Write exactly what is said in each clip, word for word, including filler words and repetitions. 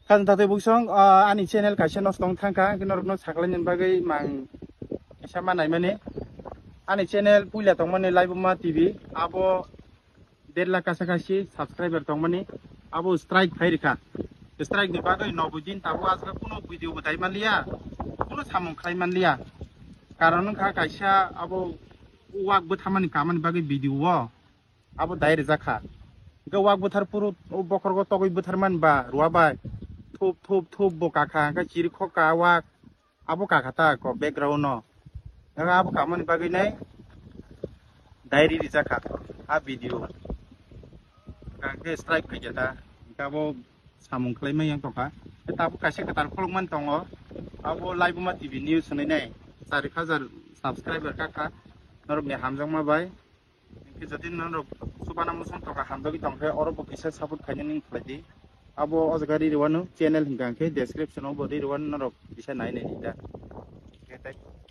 Khajang taktwi buksong, ah, ani channel kaisa nosto wng thangkha, hwnkhe norokno saklainani bagwi mang kaisa ma naimani. Ani channel puila tongmani Laibuma T V, abo der lakh kacha kachi subscriber tongmani, abo strike phai rikha. Strike ni bagwi noboi din tabuk aswk kunu video bo dai manliya, kunu samung khlai manliya. Karon wngkha kaisa abo wak bwtharmani kamani bagwi video o. Abo dai rijak kha. Hingke wak bwthar phuru o bokhorgo togwi bwthar man ba rua bai thup thup thup bo kakha, hingke chiri khokha wak abo kakha ta ko background no. Hingke abo kamani bagwi nai dai ri rijak kha a video. Hingke strike khaikha ta, hingke abo samung khlai ma yang tongkha. Tabuk kaisa kwtal khuluk man tongo, abo Laibuma T V news hinwi nai char hajar subscriber kakha, norokni hamjakma bai. Hingke jodi norok chubana muchung tongkha hamjagwi tongkhe, oro bo kisa support khainani wng khlai di. Abo o jaga ri rwano channel hingka hingke description o bo ri rwano norok kisa nai nai di da.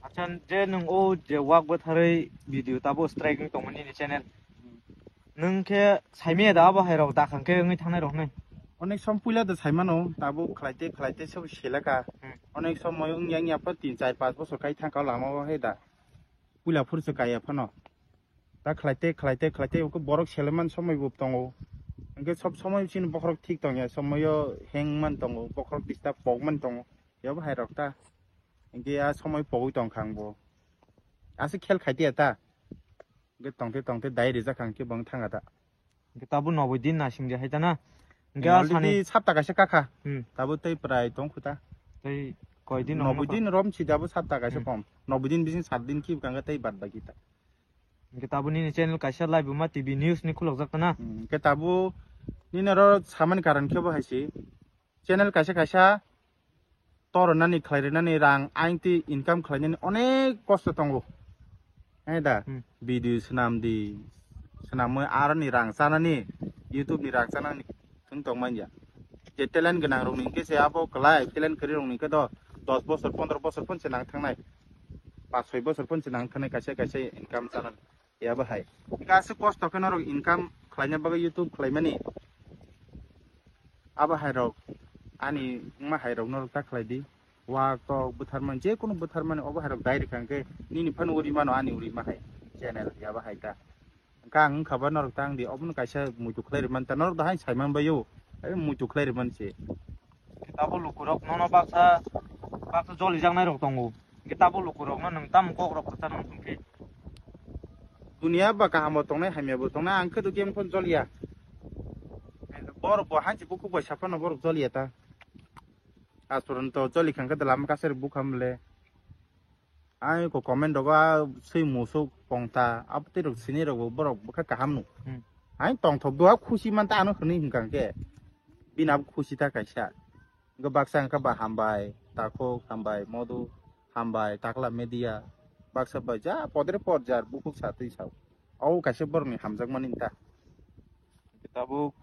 Acha, je nwng o je wak bwtharwi video tabo strike wng tongmani ni channel. Nwng khe saimaya da abo hai rok dakhang khe wngwi thangnai rok hinwi? Onek som puila da saimano, tabo khlaite khlaite sob selaka. Hmm. Onek somoi wngya wngya pha tin char panch bosor kai thangkha o lama o hai da. Puila phuru se kaya phano. Ta khlaite, khlaite, khlaite, uko borok seleman somoi bo tongo. Hingke sob somoi chini bokhorok thik tongya, somoio heng man tongo, bokhorok disturb pok man tongo. Yabo hai rok ta. Hingke a somoi pogwi tongkha ang bo. Aswk khel khaitiya ta. Hingke tongte tongte dai rijak kha, hingke bo wng thanga ta. Hingke tabuk noboi din nasing je hai ta na. Hingke a already sani sapta kaisa kakha. Hmm. Tabuk tei prai tong khuta. Tei koi din noboi din rom si tabuk sapta kaisa kom. Noboi din bising sat din ki kanga tei bad baki ta. Hingke tabuk nini channel kaisa Laibuma T V news ni khulokjak ta na. Hmm, hingke tabuk nini oro samani karon khe bo hai se. Channel kaisa kaisa tornani khlai rwnani rang aingti income khlainani onek kosto tongo. Hai da? Hmm. Video swnam di, swnamwi aroni rang chanani, YouTube ni rang chanani thung tong manya. Je talent gwnang rokni hingke se abo kwlai, talent kwrwi rokni hingke do dos bosor, pondro bosor phon se nang thangnai. Pas soi bosor phon se nang thangnai kaisa kaisa income chanani. Yabo hai. Hingke aswk kosto khe norok income khlaina bagwi YouTube khlaimani. Abo hai rok ani wngma hai rok norok ta khlai di. Wak tok bwtharmani, je kunu bwtharmani obo hai rok dai rikha hingke nini phano uri mano ani uri ma hai channel yabo hai ta. Hingke ang wngkha ba norok ta wng di, obono kaisa muitu khlai rwmani ta, norok da hai sai man bai o, ai muitu khlai rwmani se. Abo lukurok nono baksa, baksa jolijaknai rok tongo. Hingke tabuk lukurokno nwng tamo kokrok kwchar wng tongkhe? Duniya ba kaham bo tongnai, hamya bo tongnai, ang khe do khe phone joliya. Borok bo hansi bukhuk bai saphano borok joliya ta. Asoron to joli khangkhe da lama kasari bukha mole. Ai ko comment rogo a swi musuk pongta, abtwi rok sini rok bo borok bwkha kaham no. Hmm. Ai tongthok do a khusi man ta ano hwnwi hwnkha khe. Bini abo khusi ta kaisa. Hwnkhe baksa hwnkha ba hambai, takhuk hambai, modu hambai, takla media, baksa bai ja podre pod jar bukhuk sa twi sao. Au kaisa borokni hamjakmani ta. Tabuk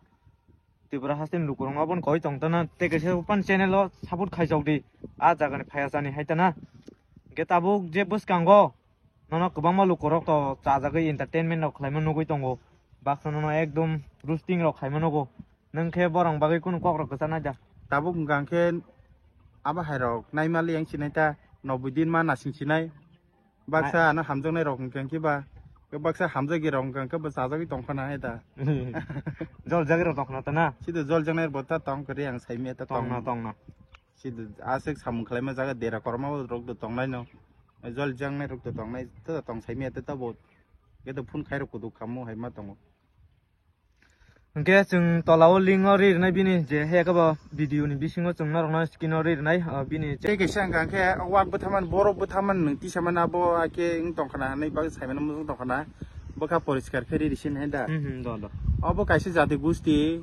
Tripura hasteni lukurokno aboni koi tongtana tei kaisa pan channel o support khaijak di. A jagani phaiya chani hai tana. Hwnkhe tabuk je bwskango nono kwbangma lukurok to chajagwi entertainment rok khlaima nugwi tongo. Baksa nono ekdom roasting rok khaima nugo. Nwng khe borok bagwi kunu kok rok kwchanai da? Tabuk hwnkha khe abo hai rok naima le yang sinai ta, noboi din ma nasing sinai. Baksa ano hamjaknai rok hwnkha khe ba, baksa hamjagwi rok hwnkha khe bo chajagwi tongkha na hai da. Joljagwi rok tongkha na ta na? Sido joljaknai bo ta tong kwrwi ang saimya ta tong. Tongna, tongna. Sido aswk samung khlaima jaga dera korma rok do tongnai no. Joljaknai rok do tongnai, ta tong saimya ta bo. Khe do phone khai rok kudu khamu hai ma tongo. Hwnkhe chwng tola o link o ri rwnai bini je he khe bo video ni bisingo chwng norok no screen o ri rwnai, ah, bini. Tei kaisa hwnkha khe wak bwtharmani, borok bwtharmani nwng tisa mani abo hakhe wng tongkha na hinwi bagwi saimano muchung tongkha na. Bwkha poriskar khe ri ri sini hai da. Hmm, hmm, do, do. Obo kaisa jati gusti,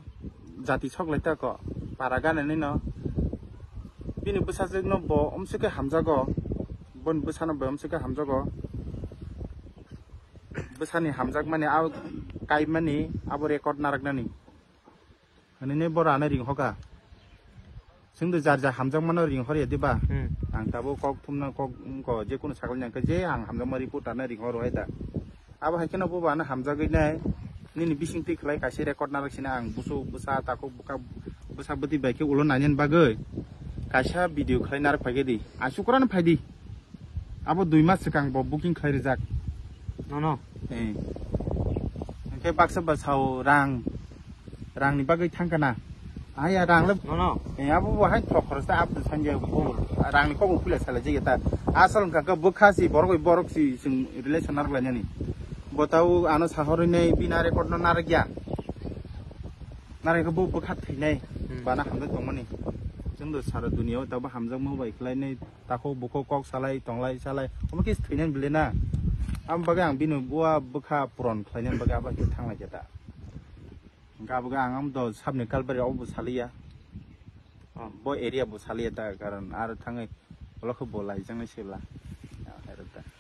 jati sok lai ta ko, para gana ni no. Bini bwsajwk no bo omswk khe hamjago, boni bwsa no bo omswk khe hamjago. Bwsani hamjakmani, a kaimani, abo record naraknani. Hinwi boro ano ringhoka. Chwngdo jar jar hamjakmano ringhorya diba? Hmm. Ang tabuk kok thumna kok wngkha, jekunu sakni hwnkhe je ang hamjakma reporter no ringhoro hai da. Abo hai kheno bobo ano hamjagwi nai, nini bising twi khlai kaisa record narak sina ang busu bwsa takhuk bwkha Bwsa bwtwi bai khe ulo nainani bagwi kaisa video khlai narwk phaikhe di. Aswk rano phai di. Abo dui mas swkang bo booking khlai rijak. Nono. Eh. Hwnkhe baksa bwsao rang, rangni bagwi thangkha na. Aya rang le. Nono. Eh, abo bo hai thok khoroksa abdul sanja bo. Rangni kokbo phila salai jigeta. Asol wngkha khe bwkha si borok bai borok si chwng relation narwk lainani. Bo tau ano sahorwi nai bina record no narwkya. Narwkhe bo bwkha thwinai. Hmm. Bana hamjak tongmani. Chwngno sara duniya o tabo hamjakma bai khlainai. Takhuk bukhuk kok salai tonglai salai omo khe thwinani bwle na. Aboni bagwi ang bini bua bwkha puron khlainani bagwi abo khe thanglai khe ta. Hwnkhe abo khe ang amo do sabni kalbari obo bo saliya. Oh, bo area bo saliya ta karon aro thangwi ulo khe bo laijaknai se bwla. Ah, hai rwkha.